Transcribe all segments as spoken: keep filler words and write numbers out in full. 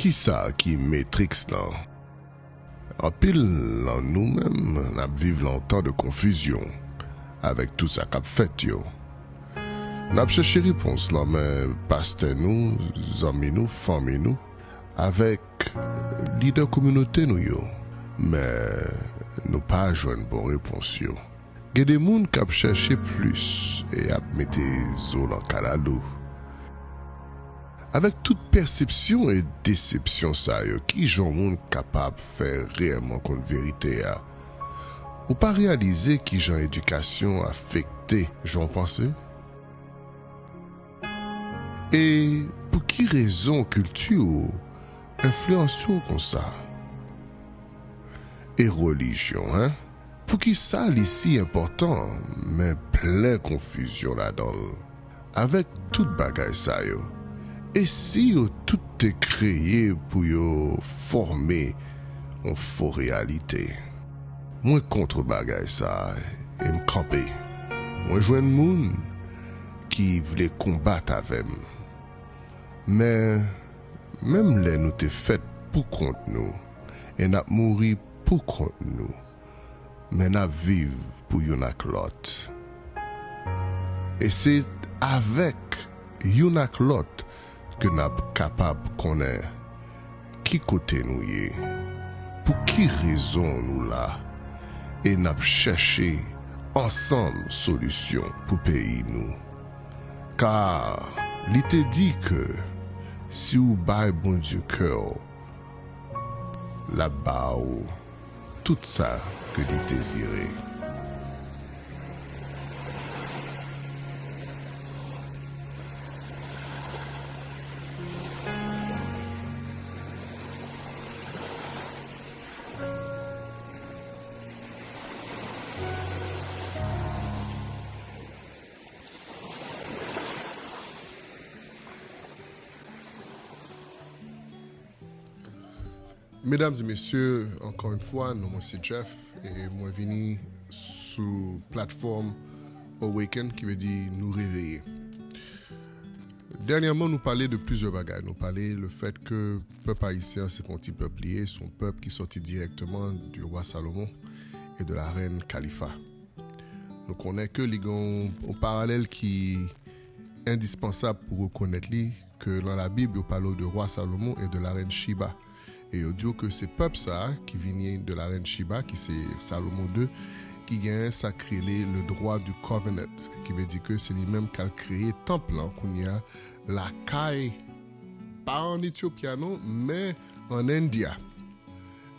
Kisa ki Matrix lan? Anpil nan nou menm, n ap viv lan yon tan de konfizyon avèk tout sa k ap fèt yo. N ap chèche repons lan men pastè nou, zanmi nou, fanmi nou, avèk lidè kominote nou yo. Men nou pa jwenn bon repons yo. Gen de moun k ap chèche plis e ap mete zo lan kalalou. Avèk tout pèsepsyon e desepsyon sa yo, kijan yon moun kapab fè reyèlman konn verite a? Ou pa reyalize kijan edikasyon afekte jan w panse? E pou ki rezon kilti w enfliyanse w konsa? E relijyon, en? Poukisa li si enpòtan, men plen konfizyon ladan l? Avèk tout bagay sa yo, e si yo tout te kreye pou yo fòme yon fo reyalite? Mwen kont bagay sa a, e m kanpe. Mwen jwenn moun ki vle konbat avè m. Men, menm lè nou te fèt pou kont nou, e n ap mouri pou kont nou, men n ap viv pou youn ak lòt. E se avèk youn ak lòt ke n ap kapab konnen ki kote nou ye, pou ki rezon nou la, e n ap chèche ansanm solisyon pou peyi nou. Ka li te di ke si w bay Bondye kè w, l ap ba w tout sa ke li dezire. Medam e mesye, ankò yon fwa, non mwen se Jeff e mwen vini sou platfòm Awaken, ki vle di nou reveye. Dènyèman, nou pale de plizyè bagay. Nou pale le fèt ke pèp ayisyen se pa yon ti pèp li ye, se yon pèp ki sòti dirèkteman du roi Salomon et de la reine Khalifa. Nou konnen ke li gen yon, yon paralèl ki endispansab pou rekonèt li, ke lan Labib, yo pale w de rwa Salomon e de la rèn Chiba. E yo di w ke se pèp sa a ki vini de la rèn Chiba, ki se Salomon de, ki genyen sa k rele le droit du covenant, ki vle di ke se li menm k al kreye tanp lan kounye a, lakay, pa an Etyopi a non, men an Enndi a,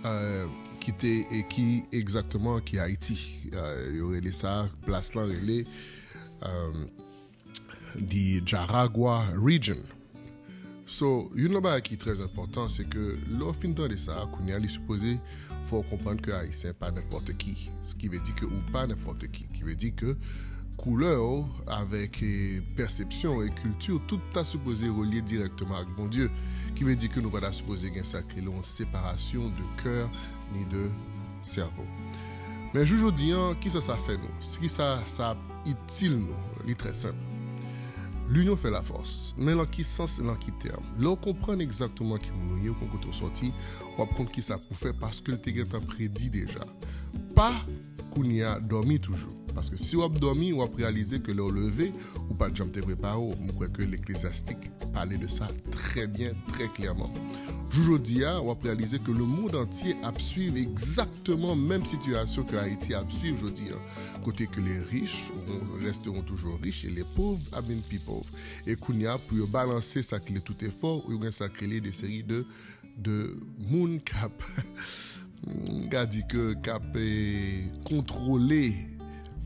euh, ki te, e ki egzakteman ki Ayiti. Euh, yo rele sa, plas lan rele, euh, the Jaragua region. So, youn nan bagay ki trè enpòtan, se ke lè w fin tande sa, kounye a, li sipoze fè w konprann ke Ayisyen pa nenpòt ki. Sa ki vle di ke ou pa nenpòt ki. Ki vle di ke koulè w avèk, eh, pèsepsyon e kilti w, tout ta sipoze relye dirèkteman ak Bondye. Ki vle di ke nou pa ta sipoze gen sa k rele yon separasyon de kè ni de sèvo. Men jou jodi an, kisa sa fè nou? Kisa sa ap itil nou? Li trè senp. L'union fait la force. Men lan ki sans, lan ki tèm? Lè w konprann egzakteman ki moun ou ye, ou konn kote w sòti, w ap konn kisa pou w fè paske l te gentan predi deja. Pa kounye a dòmi toujou. Paske si w ap dòmi, w ap reyalize ke lè w leve, ou pa t janm te prepare w. Mwen kwè ke Leklezyaste pale de sa trè byen, trè klèman. Jou jodi a, w ap reyalize ke le monde entier ap swiv egzakteman menm sitiyasyon ke Ayiti ap swiv jodi a. Kote ke les riches resteront toujours riches et les pauvres à peine plus pauvres. E kounye a, pou yo balanse sa k rele tout efò, yo gen sa k rele de seri de, de moun k ap, m ka di ke k ap, eh, kontwole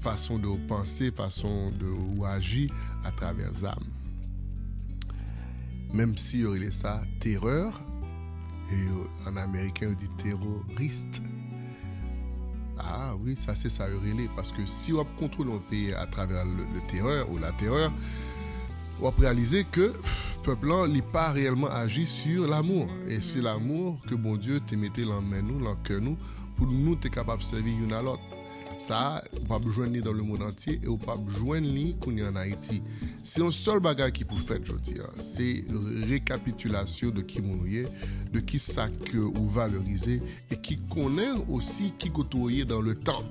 fason de w panse, fason de w aji atravè zam. Menm si yo rele sa terè, e yo, an ameriken, yo di terorist. Ah wi, sa se sa yo rele. Paske si w ap kontwole yon peyi atravè le, le terè ou la terè, w ap reyalize ke pèp lan, li pa reyèlman aji sur l'amour. E se l'amour ke Bondye te mete lan men nou, lan kè nou, pou nou te kapab sèvi youn a lòt. Sa a, ou p ap jwenn li dans le monde entier e ou p ap jwenn li kounye a ann Ayiti. Se yon sèl bagay ki pou fèt jodi a. Se rekapitilasyon de ki moun ou ye, de ki sa ke ou valorize e ki konnen osi ki kote ou ye dans le temps.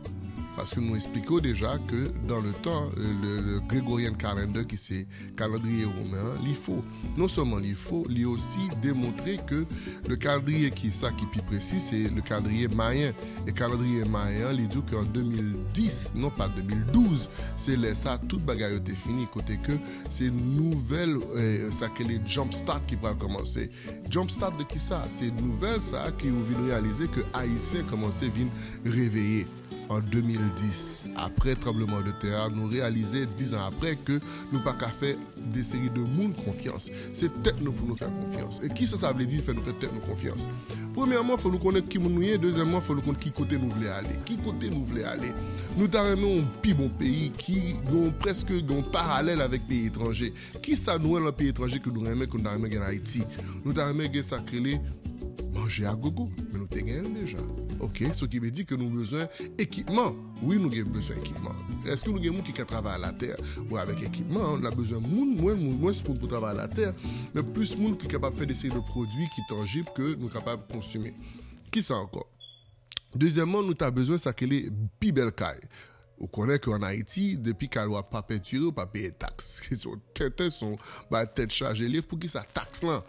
Paske nou eksplike w deja ke dans le temps, euh, le, le Gregorian calendar, ki se kalandriye women an, li fo. Non sèlman li fo, li osi demontre ke le calendrier ki sa ki pi presi, se le calendrier mayen. E kalandriye mayen an, li di w ke an de mil dis, non pa de mil douz, se lè sa tout bagay yo te fini, kote ke se nouvèl, eh, sa ke le jump start ki pral kòmanse. Jump start de ki sa? Se nouvèl sa ki ou vin reyalize ke Ayisyen kòmanse vin reveye. An de mil dis, apre tranbleman de tè a, nou reyalize, diz an apre, ke nou pa ka fè de seri de moun konfyans. Se tèt nou pou nou fè konfyans. E kisa sa vle di fè nou fè tèt nou konfyans? Premyèman, fò nou konnen ki moun nou ye. Dezyèmman, fò nou konn ki kote nou vle ale. Ki kote nou vle ale? Nou ta renmen yon pi bon peyi ki gen prèske gen paralèl avèk peyi etranje. Kisa nou wè nan peyi etranje ke nou renmen, ke nou ta renmen gen Ayiti? Nou ta renmen gen sa k rele manje a gogo, men nou te genyen l deja. Ok, sa ki vle di ke nou bezwen ekipman. Wi, nou gen bezwen ekipman. Èske nou gen moun ki ka travay latè? Bon, avèk ekipman, n ap bezwen moun, mwen, moun, mwens moun pou travay latè, men plis moun ki kapab fè de seri de pwodui ki tanjib ke nou kapab konsime. Kisa ankò? Dezyèmman, nou ta bezwen sa k rele pi bèl kay. Ou konnen ke ann Ayiti, depi kay ou a pa pentire, ou pa peye taks. Se yon tenten, se yon bagay tèt chaje li. Poukisa taks lan?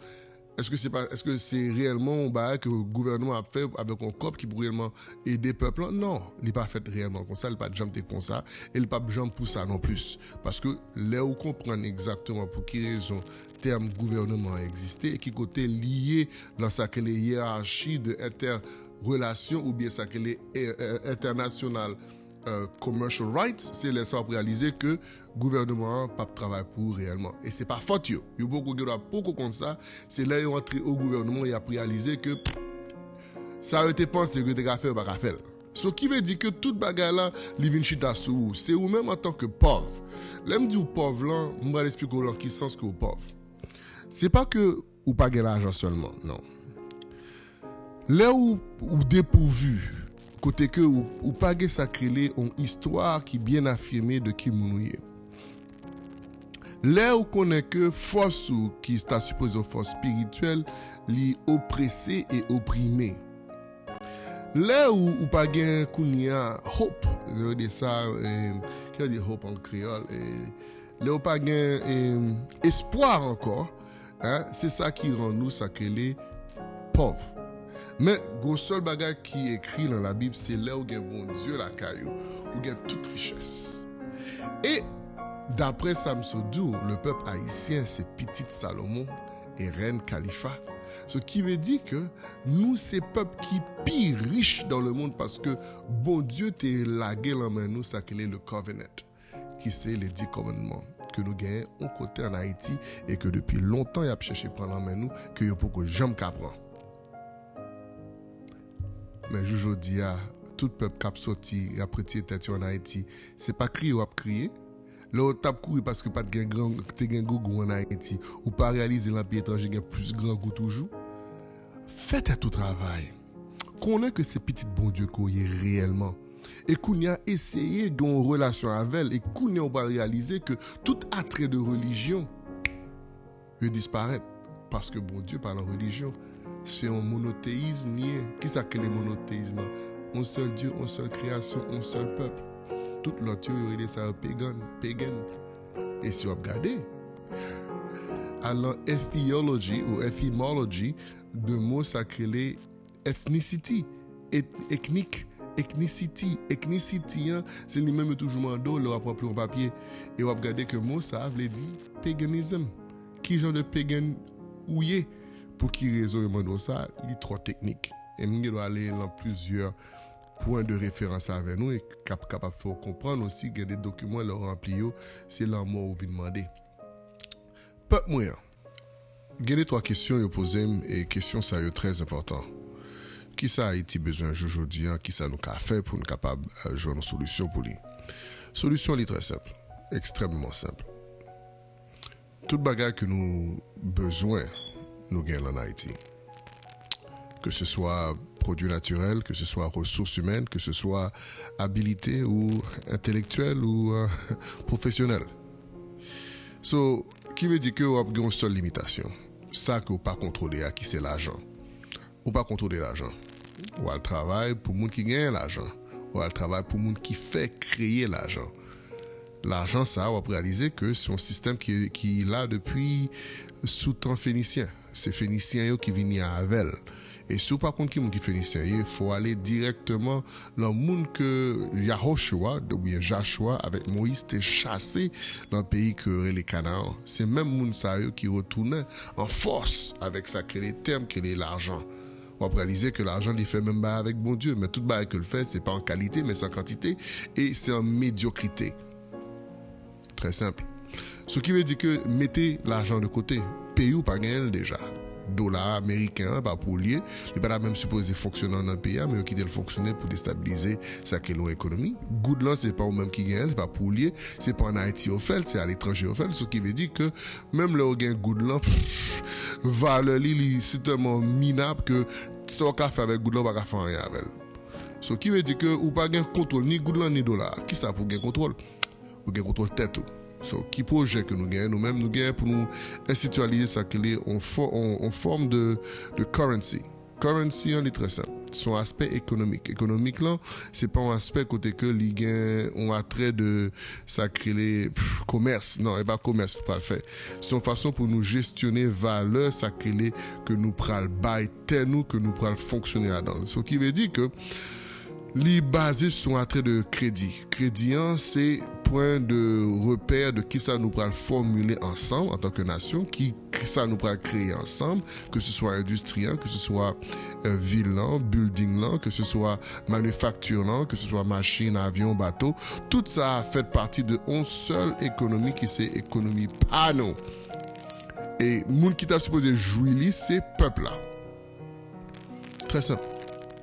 Èske se pa, èske se reyèlman yon bagay ke gouvènman ap fè avèk yon kòb ki pou reyèlman ede pèp lan? Non, li pa fèt reyèlman konsa, li pa t janm te konsa, e li p ap janm pou sa non plis. Paske lè ou konprann egzakteman pou ki rezon tèm gouvènman an egziste, e ki kote li ye nan sa ke le yerachi de entè relasyon oubyen sa ke le, eh, eh, entènasyonal, eh, commercial rights, se lè sa w ap reyalize ke gouvènman an p ap travay pou ou reyèlman. E se pa fòt yo. Yo poko gen dwa poko konn sa. Se lè yo antre o gouvènman, y ap reyalize ke sa yo te panse yo te ka fè, yo pa ka fè l. So, ki vle di ke tout bagay la, li vin chita sou ou. Se ou menm antanke pòv. Lè m di w pòv lan, m pral eksplike w lan ki sans ke w pòv. Se pa ke ou pa gen lajan sèlman, non. Lè ou, ou depouvi, kote ke ou, ou pa gen sa k rele yon istwa ki byen afime de ki moun ou ye. Lè ou konnen ke fòs ou, ki ta sipoze yon fòs espirityèl, li oprese e oprime. Lè ou, ou pa gen kounye a hope, yo di sa, eh, ki yo di hope an kreyòl, eh, lè ou pa gen, eh, espwa ankò, hein, se sa ki rann ou sa k rele pòv. Men, gon sèl bagay ki ekri nan Labib, se lè ou gen Bondye lakay ou, ou gen tout richès. E, daprè sa m sot di w, le pèp ayisyen se pitit Salomon e rèn Kalifa. So, ki vle di ke nou se pèp ki pi rich dans le monde paske Bondye te lage lan men nou sa k rele le covenant, ki se le Dye Kòmandman ke nou genyen yon kote ann Ayiti e ke depi lontan y ap chèche pran lan men nou, ke yo poko janm ka pran. Men jou jodi a, tout pèp k ap soti, y ap retire tèt yo ann Ayiti, se pa kriye w ap kriye. Lè w t ap kouri paske pa t gen gran, te gen grangou ann Ayiti, ou pa reyalize lan peyi etranje gen plis grangou toujou? Fè tèt ou travay. Konnen ke se pitit Bondye ke w ye reyèlman. E kounye a, eseye gen yon relasyon avè l. E kounye a, ou pral reyalize ke tout atrè de relijyon, yo disparèt. Paske Bondye pa lan relijyon. Se yon monoteyizm li ye. Kisa k rele monoteyizm lan? Yon sèl Dye, yon sèl kreyasyon, yon sèl pèp. Tout lòt yo, yo rele sa yo pagan, pagan. E si w ap gade, al lan ethiology ou etymology de mo sa k rele ethnicity, et-, ethnic, ethnicity, ethnicity an, se li menm yo toujou mande w lè w ap ranpli yon papye. E w ap gade ke mo sa a vle di paganism. Ki jan de pagan ou ye? Pou ki rezon yo mande w sa? Li twò teknik. E m gen dwa ale lan plizyè pwen de referans avè nou e k ap kapab fè w konprann osi gen de dokiman lè w ranpli yo, se lanmò ou vin mande. Pèp mwen an, gen de twa kesyon yo poze m, e kesyon sa yo trè enpòtan. Kisa Ayiti bezwen jou jodi an? Kisa nou ka fè pou nou kapab, eh, jwenn yon solisyon pou li? Solisyon li trè senp, ekstrèmman senp. Tout bagay ke nou bezwen, nou gen l ann Ayiti. Ke se swa pwodui natirèl, ke se swa resous imèn, ke se swa abilite ou entelektyèl ou euh, pwofesyonèl. So, ki vle di ke w ap gen yon sèl limitasyon. Sa ke w pa kontwole a, ki se lajan. Ou pa kontwole lajan. Ou al travay pou moun ki genyen lajan. Ou al travay pou moun ki fè kreye lajan. Lajan sa, w ap reyalize ke se yon sistèm ki, ki la depi sou tan fenisyen. Se fenisyen yo ki vini avè l. E si w pa konn ki moun ki fenisyen ye, fò w ale dirèkteman lan moun ke Yahoshua, oubyen Jashua, avèk Moyiz te chase lan peyi ke yo rele Kanaan. Se menm moun sa yo ki retounen an fòs avèk sa k rele tèm, k rele lajan. W ap reyalize ke lajan li fè menm bagay avèk Bondye, men tout bagay ke l fè, se pa an kalite, men se an kantite, e se an medyokrite. Trè senp. So ki vle di ke mete lajan de kote. Peyi w pa genyen l deja. Dola ameriken an pa pou w li ye, li pa ta menm sipoze fonksyone anndan peyi a, men yo kite l fonksyone pou destabilize sa ke nou ekonomi. Goud lan, se pa ou menm ki genyen l, se pa pou w li ye, se pa ann Ayiti yo fè l, se aletranje yo fè l. So ki vle di ke menm lè w gen goud lan, pff, valè li, li si tèlman minab ke sa w ka fè avèk goud lan, ou pa ka fè anyen avè l. So ki vle di ke ou pa gen kontwòl ni goud lan ni dola a. Kisa pou w gen kontwòl? Ou gen kontwòl tèt ou. So, ki pwojè ke nou genyen? Nou menm, nou genyen pou nou enstitityalize sa ki li on, fò, on, on fòm de, de currency. Currency an, li trè senp. Se yon aspè ekonomik. Ekonomik lan, se pa yon aspè kote ke li gen yon atrè de sa ki rele, pff, komès. Non, e pa komès nou pral fè. Se yon fason pou nou jestyone valè sa ki rele ke nou pral bay tè nou, ke nou pral fonksyone ladan l. So ki vle di ke li baze sou atrè de kredi. Kredi an, se pwen de repè de kisa nou pral fòmile ansanm antanke nasyon, ki, kisa nou pral kreye ansanm, ke se swa endistri an, ke se swa euh, vil lan, building lan, ke se swa manifakti lan, ke se swa machin, avyon, bato, tout sa a fèt pati de yon sèl ekonomi ki se ekonomi pa nou. E moun ki ta sipoze jwi li, se pèp la. Trè senp.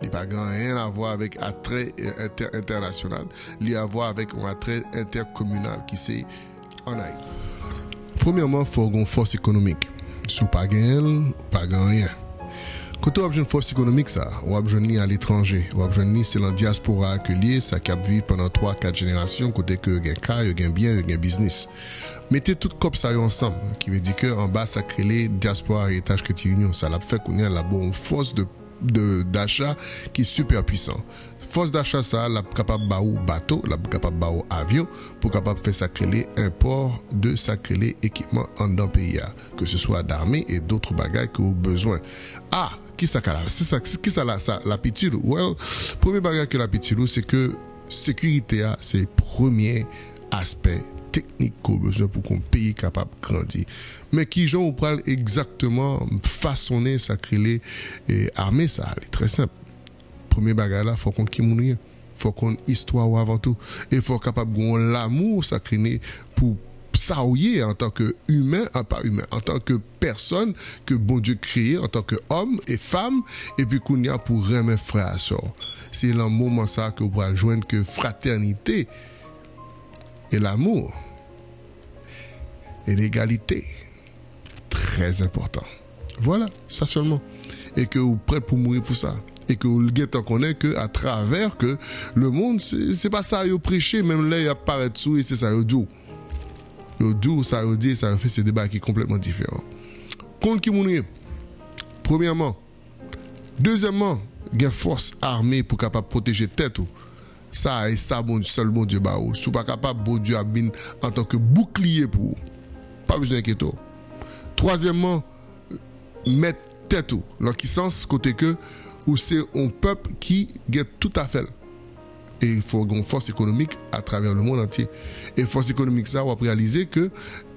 Li pa gen anyen a vwa avèk atrè entè, entènasyonal. Li a vwa avèk yon atrè entèkominal ki se ann Ayiti. Premyèman, fò w gen yon fòs ekonomik. Si w pa genyen l, ou pa gen anyen. Kote w ap jwenn fòs ekonomik sa a? W ap jwenn li aletranje. W ap jwenn li se lan dyaspora a ke l ye, sa k ap viv pandan twa, kat jenerasyon, kote ke yo gen kay, yo gen byen, yo gen biznis. Mete tout kòb sa yo ansanm, ki vle di ke anba sa k rele Diaspora Heritage Credit Union, sa l ap fè kounye a, l ap ba w yon fòs de, de, dacha ki sipè pwisan. Fòs dacha sa a, l ap kapab ba ou bato, l ap kapab ba ou avyon, pou w kapab fè sa k rele enpò de sa k rele ekipman anndan peyi a, ke se swa dame e dòt bagay ke ou bezwen. A, kisa ka la, se sa, kisa la, sa, l ap itil ou? Well, premye bagay ke l ap itil ou, se ke sekirite a, se premye aspè teknik ke w bezwen pou ke yon peyi kapab grandi. Men kijan ou pral egzakteman fasonnen sa k rele, eh, ame sa a? Li trè senp. Premye bagay la, fò w konn ki moun ou ye. Fò w konn istwa ou avan tou. E fò w kapab gen yon lanmou sa k rele pou sa w ye antanke imen, a, pa imen, antanke pèsòn ke Bondye kreye antanke òm e fanm, epi kounye a pou renmen frè a sè w. Se lan moman sa a ke w pral jwenn ke fratènite e lanmou e legalite trè enpòtan. Vwala, sa sèlman. E ke ou prèt pou mouri pou sa. E ke ou gentan konnen ke atravè ke lemonn, se, se pa sa yo preche, menm lè y ap parèt sou ou, e se sa yo di w. Yo di w sa yo di, e sa yo fè, se de bagay ki konplètman diferan. Konn ki moun ou ye. Premyèman. Dezyèmman, gen fòs ame pou kapab pwoteje tèt ou. Sa a, e sa Bondye, sèl Bondye ba ou. Si w pa kapab, Bondye ap vin antanke boukliye pou ou. Pa bezwen enkyete w. Twazyèmman, mèt tèt ou. Lan ki sans? Kote ke ou se yon pèp ki gen tout afè l. E fò w gen yon fòs ekonomik atravè lemonn antye. E fòs ekonomik sa, w ap reyalize ke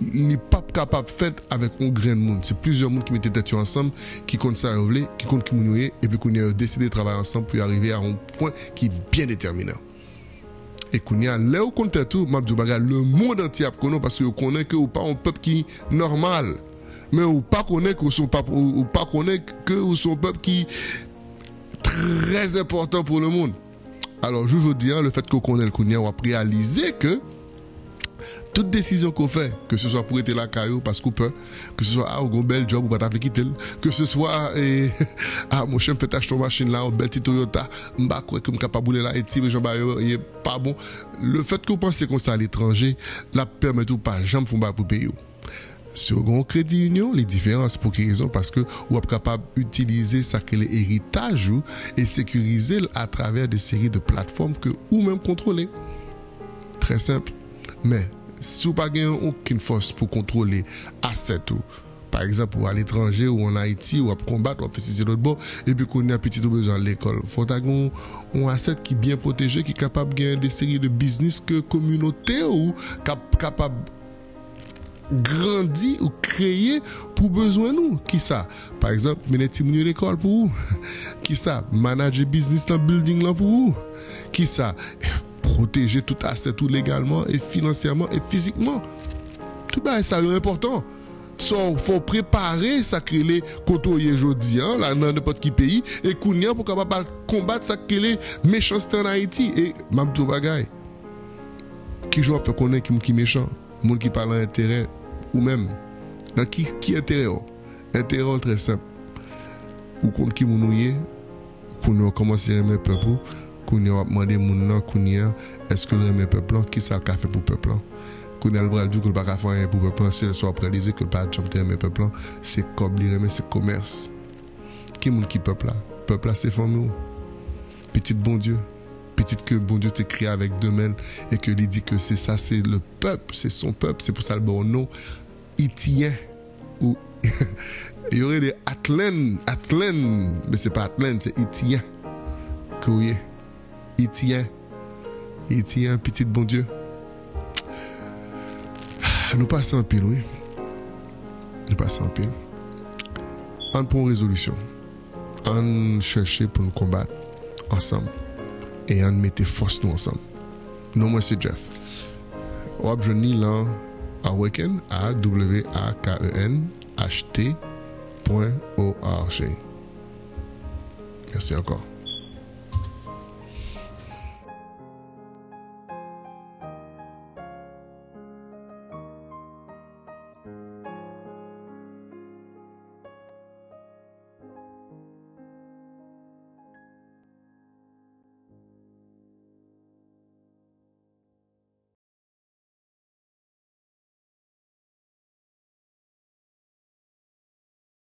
li p ap kapab fèt avèk yon grenn moun. Se plizyè moun ki mete tèt yo ansanm, ki konn sa yo vle, ki konn ki moun yo ye, epi kounye a yo deside travay ansanm pou yo arive a yon pwen ki byen detèminan. E kounye a, lè ou konn tèt ou, m ap di w bagay, lemonn antye ap konnen w paske yo konnen ke ou pa yon pèp ki nòmal. Men ou pa konnen ke ou se yon pap-, ou, ou pa konnen ke ou se yon pèp ki trè enpòtan pou lemonn. Alò, jou jodi a, lefètke w konnen l kounye a, w ap reyalize ke Tout desizyon ke w fè, ke se swa pou rete lakay ou paske w pè, ke se swa, a, ou gen yon bèl djòb, ou pa ta vle kite l, ke se swa, e, a, monchè, m fèk achte yon machin la, yon bèl ti Toyota, m pa kwè ke m kapab woule l Ayiti, men jan bagay yo ye pa bon. Lefètke w panse konsa aletranje, l ap pèmèt ou pa janm fè yon bagay pou peyi w. Si w gen yon kredi inyon, li diferan. Se pou ki rezon? Paske w ap kapab itilize sa k rele eritaj ou e sekirize l atravè de seri de platfòm ke ou menm kontwole. Trè senp. Men, si w pa gen okenn fòs pou kontwole asèt ou, pa egzanp, ou aletranje, ou ann Ayiti, w ap konbat, w ap fè sesi lòt bò, epi kounye a pitit ou bezwen al lekòl. Fò w ta gen yon, yon asèt ki byen pwoteje, ki kapab gen de seri de biznis ke kominote ou kap-, kapab grandi ou kreye pou bezwen nou. Kisa? Pa egzanp, mennen timoun yo lekòl pou ou. Kisa? Manaje biznis lan, building lan pou ou. Kisa? Pwoteje tout asèt ou legalman e finansyèman e fizikman. Tout bagay sa yo enpòtan. So, fò w prepare sa k rele kote w ye jodi a, la, nan nenpòt ki peyi, e kounye a pou w kapab al konbat sa k rele mechanste ann Ayiti. E m ap di w yon bagay. Kijan w ap fè konnen ki moun ki mechan? Moun ki pa lan enterè ou menm. Nan ki, ki enterè w? Enterè w trè senp. Ou konn ki moun ou ye, kounye a w kòmanse renmen pèp ou, kounye a w ap mande moun nan, kounye a, èske l renmen pèp lan, kisa l ka fè pou pèp lan. Kounye a l pral di w ke l pa ka fè anyen pou pèp lan, sèl sa w ap reyalize ke l pa janm te renmen pèp lan, se kòb li renmen, se komès. Ki moun ki pèp la? Pèp la se fanmi w. Pitit Bondye. Pitit ke Bondye te kreye avèk de men l e ke li di ke se sa, se le pèp, se son pèp, se pou sa l ba w non Itiyen. Ou, yo rele Atlenn, Atlenn, men se pa Atlenn, se Itiyen ke w ye. Itiyen. Itiyen, pitit Bondye. Nou pase anpil, wi. Nou pase anpil. Ann pran yon rezolisyon. Ann chèche pou n konbat ansanm. E ann mete fòs nou ansanm. Non mwen se Jeff. W ap jwenn li lan Awaken, A W A K E N H T pwen O R G. Mèsi ankò.